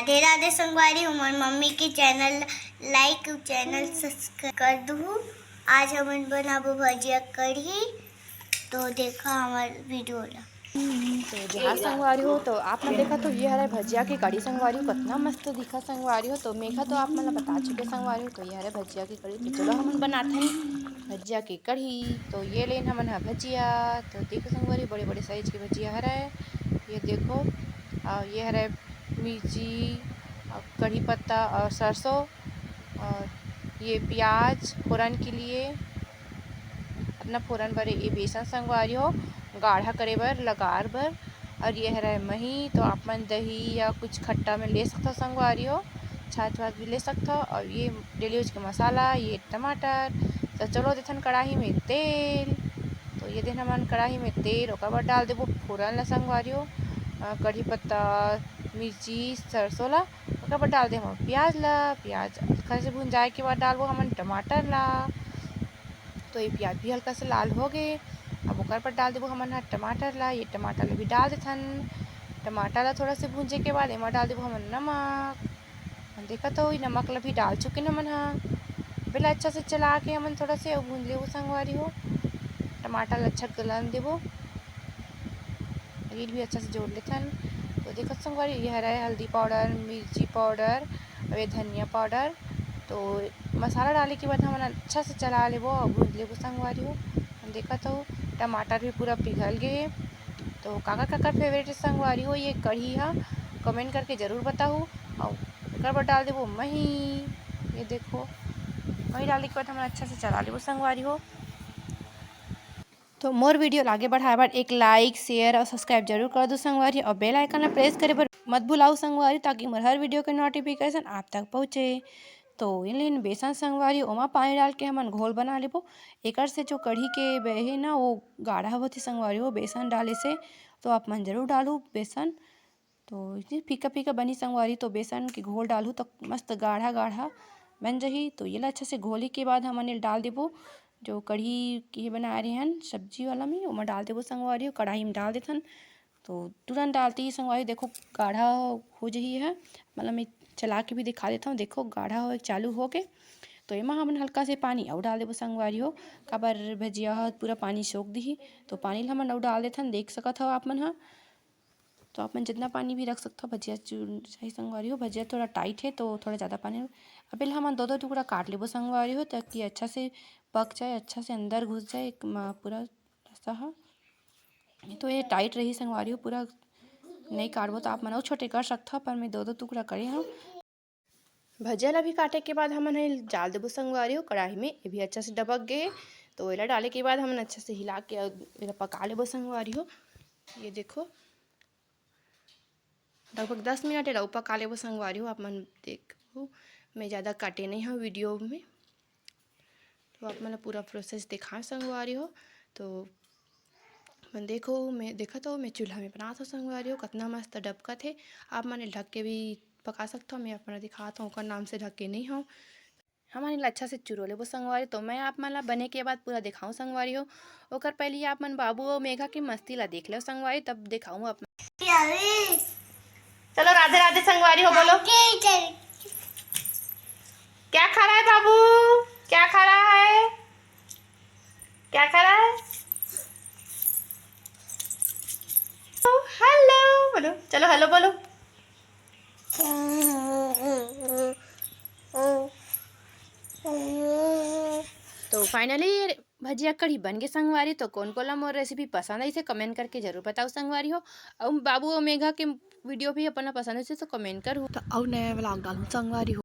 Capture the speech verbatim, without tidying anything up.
राधे राधे संगवारी, हमर मम्मी के चैनल लाइक, चैनल सब्सक्राइब कर दूहू। आज हमन बनाबो भजिया कढ़ी, तो देखा हमर वीडियो ला। तो जहाँ संगवारी हो, तो आप मन देखा तो ये हरे भजिया के कढ़ी संगवारी हो, कितना मस्त दिखा संगवारी हो। तो मेघा तो आप मन ला बता चुके संगवारी हो, तो ये हरे भजिया के कढ़ी। तो चलो हमन बनात हन भजिया के कढ़ी। तो ये लेन हमन हा भजिया, तो देखो संगवारी, बड़े बड़े साइज के भजिया हरे, ये देखो। और ये हरे मिर्ची और कढ़ी पत्ता और सरसों और ये प्याज फोरन के लिए, अपना फोरन बर ये बेसन संगवारी हो, गाढ़ा करे बर, लगार बर। और ये हरे मही, तो आप मन दही या कुछ खट्टा में ले सकथो संगवारी हो, छाछ वाछ भी ले सकथो। और ये डेली यूज के मसाला, ये टमाटर। तो चलो देथन कढ़ाई में तेल। तो ये देन हमन कढ़ाई में तेल, ओकर बाद डाल देबो फोरन ला संगवारी हो, अ, कढ़ी पत्ता, मिर्ची, सरसों ला। ओकर बाद डाल देबो प्याज ला। प्याज हल्का से भुंजाए के बाद डालबो हमन टमाटर ला। तो ये प्याज भी हल्का से लाल हो गए, अब ओकर बाद डाल देबो हमन हा टमाटर ला। ये टमाटर ला भी डाल देथन। टमाटर ला थोड़ा से भूंजे के बाद एमा डाल देबो हमन नमक। देखा तो ये नमक ला भी डाल चुके हमन हा। अब एला अच्छा से चला के हमन थोड़ा से अउ भूंज लेबो संगवारी हो। टमाटर ला अच्छा गलन देबो, ये भी अच्छा से जोड़ लेथन। तो देखत संगवारी, ये हरे हल्दी पाउडर, मिर्ची पाउडर, और ये धनिया पाउडर। तो मसाला डाले के बाद हमन अच्छा से चला लेबो और भूंज लेबो संगवारी हो। हम देखत हो टमाटर भी पूरा पिघल गए। तो काकर काकर फेवरेट है संगवारी हो ये कढ़ी हा, कमेंट करके जरूर बताहू। और ओकर बाद डाल देबो मही, ये देखो, मही डाले के बाद हमन अच्छा से चला लेबो संगवारी हो। तो मोर वीडियो ला आगे बढ़ाए बर एक लाइक, शेयर और सब्सक्राइब जरूर कर दो संगवारी, और बेल आइकन ला प्रेस करे बर मत भुलाओ संगवारी, ताकि मोर हर वीडियो के नोटिफिकेशन आप तक पहुँचे। तो ये लेन बेसन संगवारी, ओमा पानी डाल के हमन घोल बना लेबो। एकर से जो कढ़ी के बहे ना, वो गाढ़ा होथे संगवारी, वो बेसन डाले से। तो आप मन जरूर डालू बेसन। तो ये फीका फीका बनी संगवारी, तो बेसन के घोल डालहू तो मस्त गाढ़ा गाढ़ा बन जही। तो ये ला अच्छा से घोली के बाद हमन ये डाल देबो जो कढ़ी के बनाए रहे हन सब्जी वाला में, ओमा डाल देबो संगवारी, कढ़ाई में डाल देथन। तो तुरंत डालते ही संगवारी देखो गाढ़ा हो जही है, मतलब मैं चला के भी दिखा देता हूँ। देखो गाढ़ा हो चालू हो के, तो एमा हमन हल्का से पानी अउ डाल देबो संगवारी हो, काबर भजिया ह पूरा पानी सोख दिही। तो पानी ल हमन अउ डाल देथन, देख सकत हव आप मन ह। तो आप मन जितना पानी भी रख सकथव, भजिया चु-, चाही संगवारी हो। भजिया थोड़ा टाइट है तो थोड़ा ज़्यादा पानी। अब एला हमन दो दो टुकड़ा काट लेबो संगवारी हो, ताकि अच्छा से पक जाए, अच्छा से अंदर घुस जाए एक म-, पूरा रसा ह। तो ये टाइट रही संगवारी हो, पूरा नहीं काटबो तो आप मन अउ छोटे कर सकथव, पर मैं दो दो टुकड़ा करे हव। भजिया ला भी काटे के बाद हमन ह डाल देबो संगवारी हो कढ़ाई में। ये भी अच्छा से डबक गे, तो एला डाले के बाद हमन अच्छा से हिला के अउ एला पका लेबो संगवारी हो। ये देखो, लगभग दस मिनट एला अउ पका लेबो संगवारी हो। आप मन देखो, मैं ज़्यादा काटे नहीं हूँ वीडियो में, तो आप मन ला पूरा प्रोसेस दिखाए संगवारी हो। तो मन देखो, मैं देखत हो, मैं चूल्हा में बनात हो संगवारी हो, कितना मस्त डबकत हे। आप मन ढक के भी पका सकथव, मैं आप मन ला दिखात हूँ, ओकर नाम से ढक के नहीं हूँ। हमन एला अच्छा से चुरो लेबो संगवारी। तो मैं आप मन ला बने के बाद पूरा दिखाऊँ संगवारी हो। ओकर पहले आप मन बाबू अउ मेघा के मस्ती ला देख लो संगवारी, तब दिखाऊँ आप मन। चलो राधे राधे संगवारी हो बोलो। क्या खा रहा है बाबू? क्या खा रहा है? क्या खा रहा है? हेलो बोलो, चलो हेलो बोलो। तो फाइनली भजिया कढ़ी बन गे संगवारी। तो कोन कोन ला मोर रेसिपी पसंद आइसे कमेंट करके जरूर बताओ संगवारी हो। अउ बाबू अउ मेघा के वीडियो भी अपन ला पसंद आइसे तो कमेंट करू। तो अउ नया व्लॉग डालू संगवारी हो।